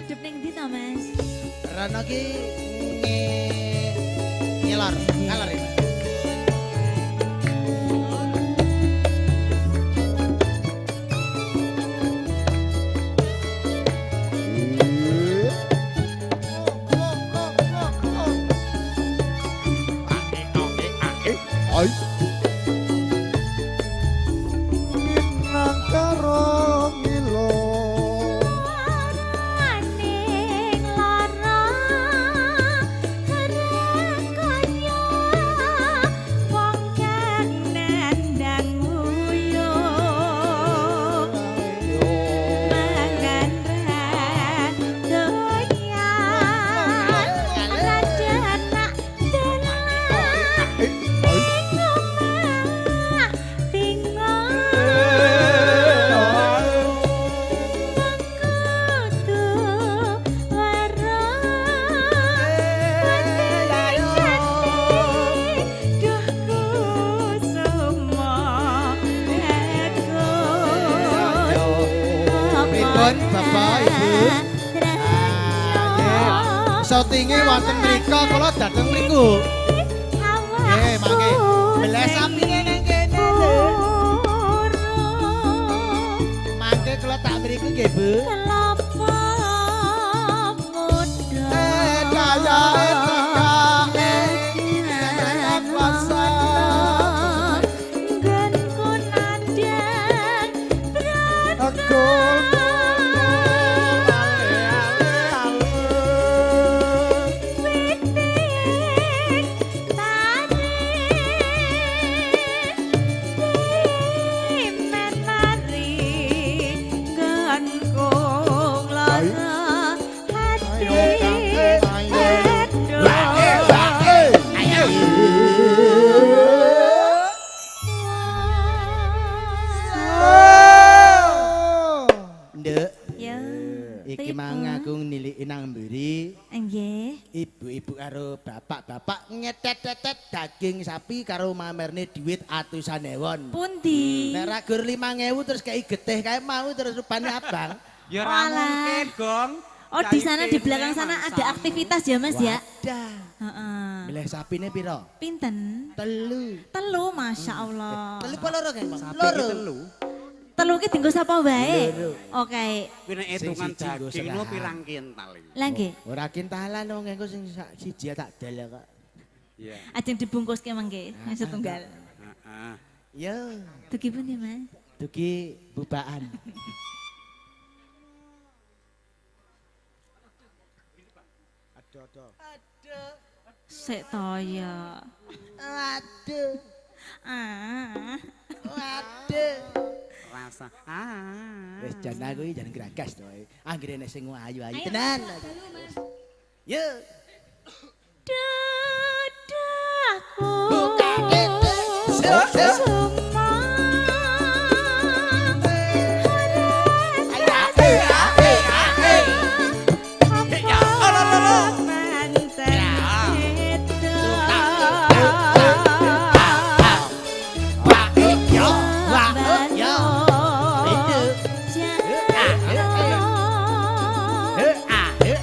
Madhep ning ndi to, Mas? Rono ki ngelor, ngalor ya. Ay. Minang karo ngilo. Ning lara kaya wong kang nandang uyuh mangan ra doyan raja nak dolan ning omah bingung kudu weruh duh kusumo Pripun Bapak Ibu? Syutinge wonten mriko, kula dateng mriku. Nggih, mangke. Beles sapine nang kene lho. Mangke kula tak mriku nggih, Bu. Kelapa muda Kaya tekake kuasa. Nggonku nandang Agol ale ale ale. Witing tari men mari nggonku lara hati. Ayo. Aduh. Nduk, Ya. iki mang aku niliki nang mburi. Nggih. Ibu-ibu karo bapak-bapak ngetet-tetet daging sapi karo mamerne duit atusan ewon. Pundi? Nek ra gur 5.000 terus kei getih kae mau terus rupane abang. Ya ora Walah. mungkin, Gong. Oh, di sana di belakang sana ada aktivitas ya, Mas ya? Wadah. Heeh. Milih sapine piro? Pinten? Telu. Telu, Masya Allah. Telu apa loro kan, Bang? Sapi Loro. ki telu. Telu ki dienggo sapa wae? Loro. Oke. Kuwi nek Sing hitungan siji nggo daging no serahan. pirang kintal iki. Lah nggih. Ora kintalan wong engko sing siji tak dal kok. Iya. Ajeng dibungkuske mengke, yang setunggal. Heeh. Yo, Dugi pundi, Mas? dugi bubaan. Sik to ya. Waduh, Ah. waduh. Rasa. Ah. Wis jan aku iki jan gragas to. Anggere nek sing ayu-ayu Ayo, tenan. Yo. Dadahku. Buka titik. Sumo. Wah, yo, wah, yo. Itu. He a, he a. Ha, e.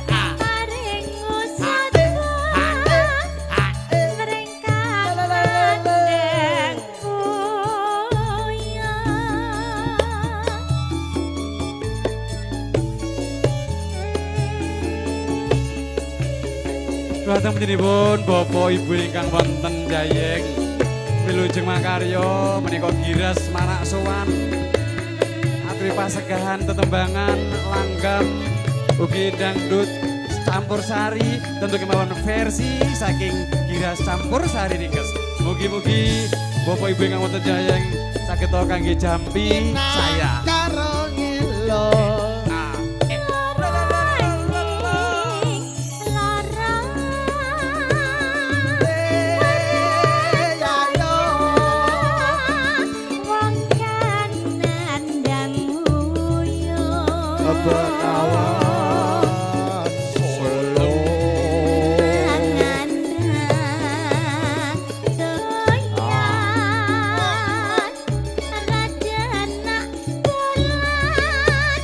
Dumateng panjenenganipun Bapak Ibu ingkang wonten Jayeng wilujeng makarya menika giras marak sowan aturi pasegahan tetembangan langgam ugi dangdut campur sari tentu kemawon versi saking giras campur sari ringkes. Mugi-mugi Bapak Ibu ingkang wonten Jayeng saged kangge jampi saya. Karo ngelo. Ah. Bengawan Solo. Raja nak dolan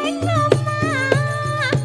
ning omah.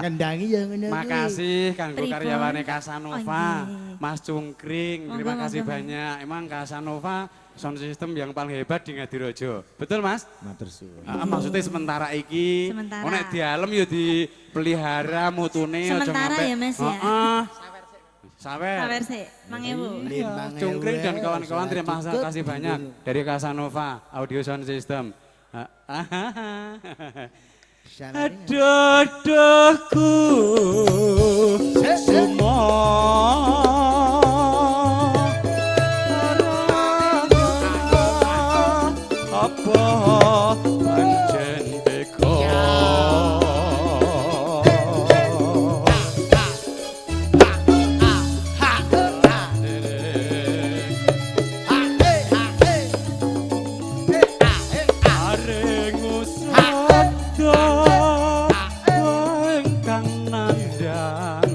Ngendangi ya ngono kuwi. Makasih kanggo Pripun? karyawane Casanova, Oh, nggih. Mas Cungkring, terima Monggo, kasih monggo. banyak. Emang Casanova sound system yang paling hebat di Ngadirojo. Betul, Mas? Matur suwun. Ah, maksudnya sementara iki, Sementara. oh, nek dialem ya dipelihara mutune aja Sementara ngampe- ya, Mas, ya? Heeh. Sawer. Sawer sik, 1000. Iya, Cungkring dan kawan-kawan terima kasih banyak dari Casanova Audio Sound System. Aduh, aduhku sumo apa pancen tega. Areng usada ingkang nandhang.